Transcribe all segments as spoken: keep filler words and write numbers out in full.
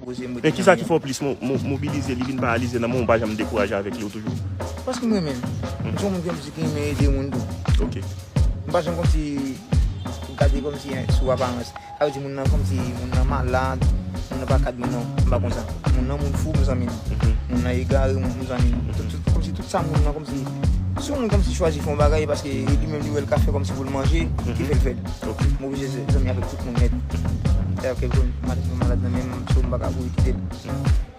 poze m rete. Men kisa ki fè w plis mo- mo- mobilize li vin paralize nan men w pa janm dekouraje avèk li w toujou? Paske m renmen l. M se yon moun ki renmen ede moun tou. Ok. M pa janm kòmsi gade kòmsi sou aparans. Sa vle di moun nan kòmsi moun nan malad, moun nan pa kad moun nan, m pa konsa. Moun nan moun fou, m zanmi l. Moun nan egare, m zanmi l. Tout, tout, kòmsi tout sa moun nan kòmsi, si yon moun kòmsi chwazi fè yon bagay paske li menm li wè l ka fè kòmsi pou l manje, ki fè l fè l. M oblije zanmi avèk tout moun nèt. Dayè kèk jou madanm mwen malad nan men m, so m pa ka kouri kite l.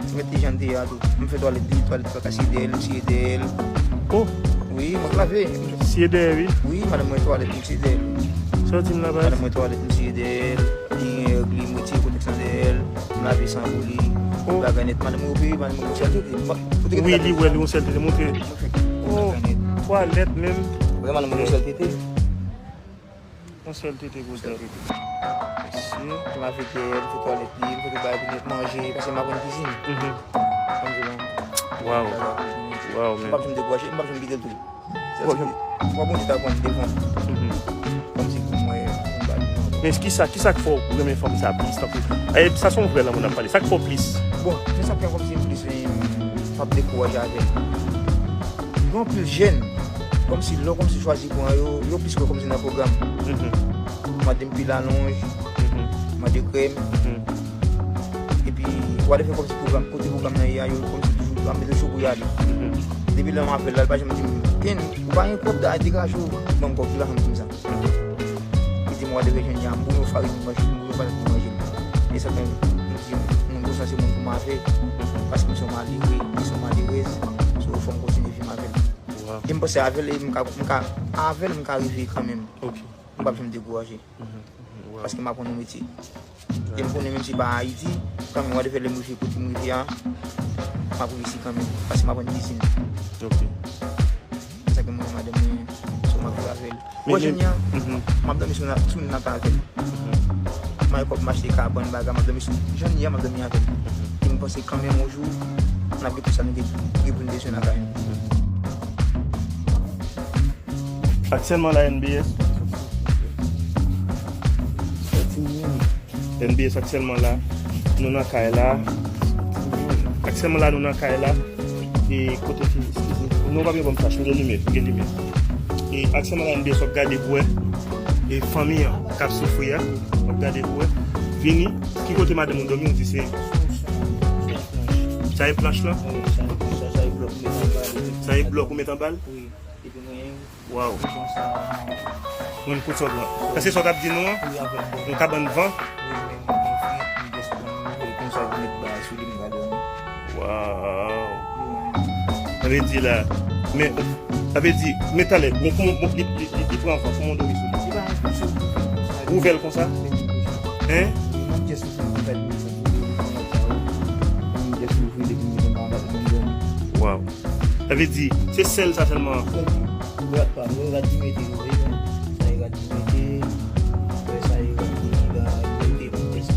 M ret li jan l te ye a tou. M fè twalèt li, twalèt li pa ka siye dèyè l, m siye dèyè l. Oh! Wi, mwen k lave. Siye dèyè, wi. Wi, madanm mwen twalèt, m siye dèyè l. Sa w di m la, baz? Madanm mwen twalèt, m siye dèyè l. Li gen règ li, m retire pwotèksyon dèyè l. M lave san pou li. Oh! Bagay nèt. Madanm mwen ope, madanm mwen gon sèl tete. Wi, li wè li gon sèl tete. Montre. Oh! Twalèt menm. Vre, madanm mwen gon sèl tete. Yon sèl tete pou tèt. Mesye. M lave dèyè l, fè twalèt li, m fè tout bagay pou nèt, manje, paske m aprann kizine. Kòmsi la. Waw. Waw, men. M p ap janm dekouraje, m p ap janm kite l tou. Sèl se fò Bondye ta pran l devan. Kòmsi pou mwen, m pa di non. Men kisa, kisa k fè w renmen fanm sa plis tankou? E sa se yon vrè lanmou n ap pale. Sa k fè w plis? Bon, men sa k fè kòmsi m plis, m p ap dekouraje avè l. Gen anpil jèn, kòmsi lè w kòmsi chwazi pran yo, yo plis kwè kòmsi nan pwogram. Mande m pil alonj, mande krèm. Epi, w ale fè kòmsi pwogram, kote pwogram nan ye a, yo kòmsi toujou ap mete cho pou y ale. Depi lè m avè l la, l pa janm di m, Ken, ou pa gen kòb, degaje w, ban m kòb, ki pa janm di m sa. Li di m, w ale fè jèn jan m, bouyon farin, m manje, bouyon farin, m manje. E sa fè m di, moun konsa se moun pou m avè l, paske m se yon malere, li se yon malerèz, so fò m kontinye viv avè l. E m panse avè l, e m ka, m ka, avè l, m ka rive kanmenm. M p ap janm dekouraje. Paske m aprann yon metye. E m konnen menm si pa Ayiti, kanmenm, whatever, lè m rive kote m rive a, m ap reyisi kanmenm. Paske m aprann kizine. Ok. Se sa ke mwen, madanm mwen, so m ap viv avè l. Wè, jodi a, m ap dòmi sou na- sou nat avè l. M al kòb m achte kabann, bagay, m ap dòmi sou, jodi a, m ap dòmi avè l. E m panse kanmenm, yon jou, n ap gen tout sa nou gen, gen pou n bezwen lakay nou. Aktyèlman la, N B S. N B S aktyèlman la. Nou nan kay la. Aktyèlman la, nou nan kay la. E kote ki, eskize. Non, pa gen bon flach, m gen limyè, m gen limyè. E aktyèlman la, N B S w ap gade pou wè. E fanmi an k ap soufri a, w ap gade pou wè. Vini, ki kote madanm ou dòmi, ou di se. Sa e planch lan? Sa e blòk ou met anba l? Epi mwen, waw. Konsa. Mwen kout sòt lan. Sa se sòt ap di nou an? Wi, avèk bon. Yon kabann van? Wi, mwen, mwen, mwen frit, mwen jis pran, mwen voye konsa, mwen met bagay sou li, mwen ka dòmi. Waw. Wi, mwen. Sa vle di la, men, sa vle di, men talè, men kòman, bon, li, li, li, li pran van, kòman w dòmi sou li? Se pa yon kout sou konsa. Ou ouvè l konsa? Hein? Mwen jis ouvè l konsa, mwen jis ouvè l depi mwen anba, mwen dòmi. Waw. Sa vle di, se sèl sa sèlman. Sèl ki rad pa m, rad li mete yo, wi, men. Sa e rad li mete, sa e rad li la, li mete pou tès.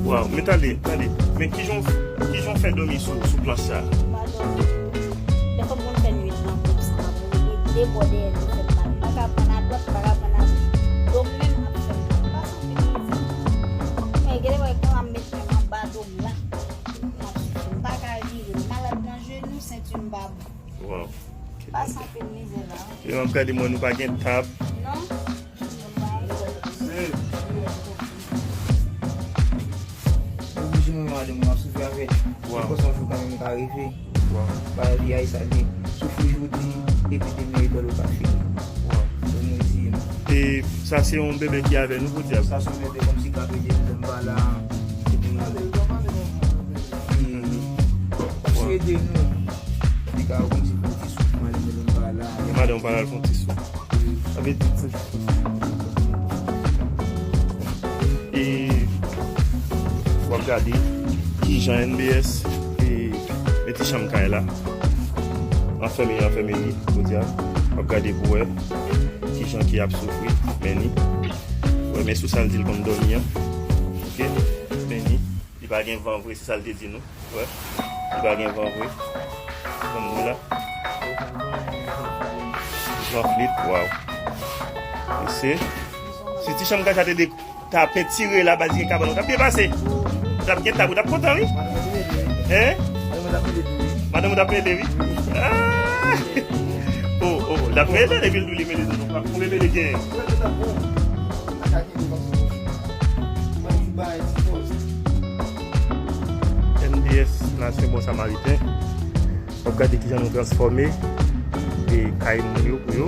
Waw, men tande, tande. Men kijan, kijan w fè dòmi sou, sou planch sa? M pa dòmi. Dèfwa m konn fè nwit nan koup sa, m ap rele de bò dèyè m fè m mal. M pa ka pran adwat, m pa ka pran agoch. Do m menm ap fè m mal. M pa santi m izi. Men gen de bò, kòman m met men m anba do m la. M ap soufri, m pa ka vire. M malad nan jenou, senti m pa bon. Waw. Pase anpil mizè la. E m ap gade mwen, nou pa gen tab. Non. Oblije mwen, madanm mwen ap soufri avè l. Waw. Se konsa yon jou kanmenm ka rive. Waw. Bagay vi a e sa l ye. Soufri jodi, epi demen e dòl ou ka fini. Waw. Pou mwen di. E sa se yon bebe ki avè nou pou dyab. Sa se yon bebe kòmsi k ap ede nou, m pa la. Epi, e, kòmsi ede nou. Li ka kòmsi fè yon ti souf, madanm mwen pa la. Madanm pa la, l fè yon ti souf. Sa vle di, e, w ap gade kijan N B S, e, mete chanm kay la. Anfème, anfème li, kounye a. W ap gade pou wè kijan ki ap soufri, men ni. Wè, men sou sa l di l konn dòmi an. Ok? Men ni. Li pa gen van vre, se sa l te di nou. Wè. Li pa gen van vre. Konn nou la. Van flit, waw. E se, si ti chanm kay sa te de, Ka pentire la, baz gen kabann, ou t ap byen pase. Ou t ap gen tab, ou t ap kontan, wi. Hein? Madanm ou t ap mele, wi. Ah! Oh, oh, l ap mele, epi l di li mele tou. Konbyen mele gen? M D S, Nasyon Bon Samariten. W ap gade kijan nou transfòme e kay moun yo pou yo.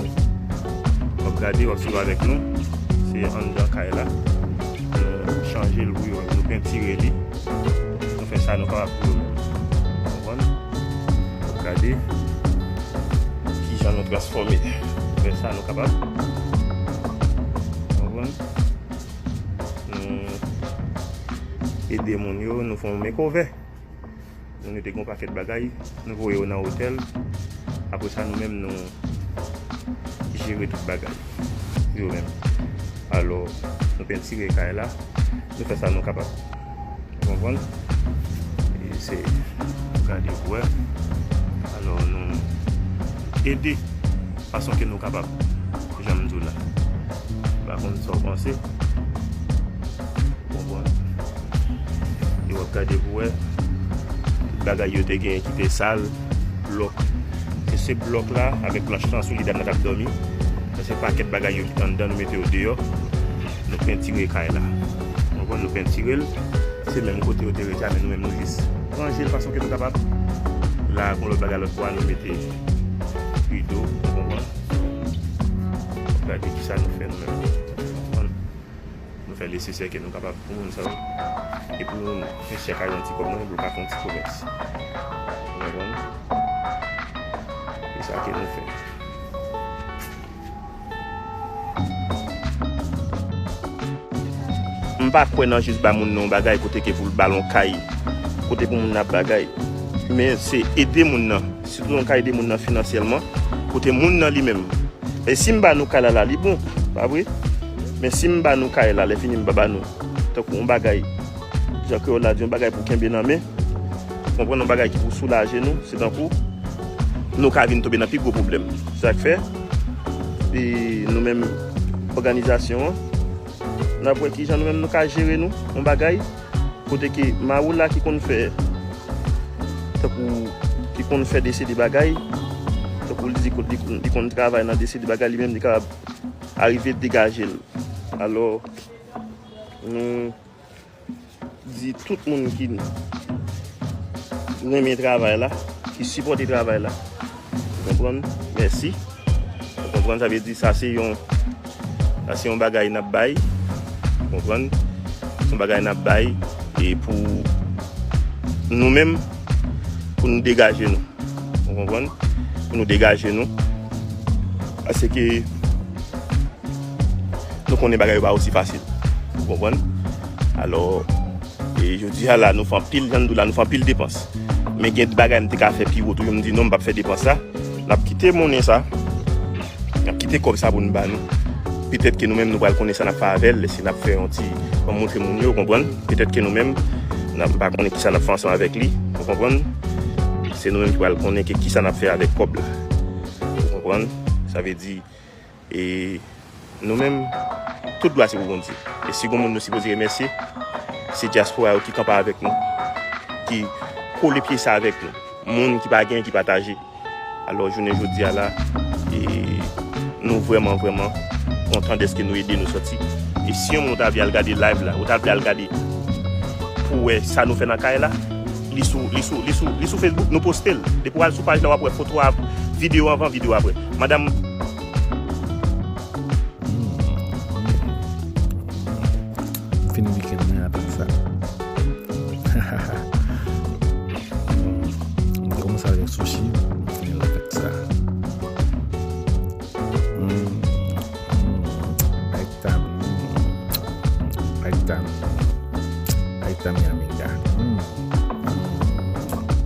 W ap gade, w ap swiv avèk nou. Se anndan kay la. Nou chanje l pou yo, nou pentire li. Nou fè sa nou kapab pou yo menm. Konprann? W ap gade kijan nou transfòme. Nou fè sa nou kapab. Konprann? Nou ede moun yo, nou fè yon makeover. Nou, nou te gen yon pakèt bagay, nou voye yo nan otèl. Apre sa, nou menm, nou jere tout bagay pou yo menm. Alò, nou pentire kay la, nou fè sa nou kapab. Ou konprann? E se, gade pou wè. Alò, nou ede fason ke nou kapab. Jan m di w la. M pa konn sa w panse. Ou konprann? E w ap gade pou wè. Bagay yo te genyen ki te sal, blòk. Se, se blòk la, avèk planch lan sou li, dam nan t ap dòmi. Sa se pakèt bagay yo ki t anndan, nou mete yo deyò. Nou pentire kay la. Ou konprann? Nou pentire l. Se menm kote yo te rete a, men nou menm nou jis ranje l fason ke nou kapab. La, gon lòt bagay lòt bò a, nou mete rido, ou konprann? Gade kisa nou fè nou menm. Konprann? Nou fè nesesè ke nou kapab pou moun sa yo. E pou nou fè chèk a yon ti kòb mwen, pou yo ka fè yon ti komès. Ou konprann? E sa ke nou fè. M pa kwè nan jis ba moun nan yon bagay kote ke pou l ba l yon kay, kote pou moun nan ap bagay. Men se ede moun nan, sitou nou ka ede moun nan finansyèlman, kote moun nan li menm. E si m ba nou kay la la, li bon, pa vre? Men si m ba nou kay la, lè fini m pa ba nou, tankou yon bagay, jan kreyòl la di, yon bagay pou kenbe nan men, konprann, yon bagay ki pou soulaje nou, se tankou nou ka vin tonbe nan pi gwo pwoblèm. Se sa k fè, e nou menm, òganizasyon an, n ap wè kijan nou menm nou ka jere nou, yon bagay, kote ke Mawola ki konn fè, tankou, ki konn fè deside bagay, tankou li di kot li konn, li konn travay nan deside bagay, li menm li kapab arive degaje l. Alò, nou di tout moun ki renmen travay la, ki sipòte travay la, ou konprann? Mèsi. Ou konprann? Sa vle di sa se yon, sa se yon bagay n ap bay. Ou konprann? Se yon bagay n ap bay e pou nou menm, pou nou degaje nou. Ou konprann? Pou nou degaje nou. Paske nou konnen bagay yo pa osi fasil. Ou konprann? Alò, e jodi a la, nou fè anpil, jan nou di la, nou fè anpil depans. Men gen bagay m te ka fè pi wo toujou, m di non, m p ap fè depans sa. N ap kite monnen sa. N ap kite kòb sa pou n ba nou. Petèt ke nou menm nou pral konnen sa n ap fè avè l, lè si n ap fè yon ti, pou montre moun yo, konprann? Petèt ke nou menm, n ap, m pa konnen kisa n ap fè ansanm avèk li, ou konprann? Se nou menm ki pral konnen ke kisa n ap fè avèk kòb la. Ou konprann? Sa vle di, e nou menm, tout glwa se pou Bondye. E si gon moun nou sipoze remèsye, se dyaspora yo ki kanpe avèk nou, ki kole pye sa avèk nou. Moun ki pa gen, ki pataje. Alò, jounen jodi a la, e, nou vrèman, vrèman kontan dèske nou ede nou sòti. E si yon moun ta vle al gade live la, ou ta vle al gade pou wè sa nou fè nan kay la, li sou, li sou, li sou, li sou Facebook, nou poste l. Depi w al sou paj la, w ap wè foto a, videyo anvan, videyo apre. Madanm. Hmm. M fin wikenn mwen avèk sa. M kòmanse avèk sushi, m fini l avèk sa. Mm, mm, ay tam, mm, ay tam, ay tam, yamiga.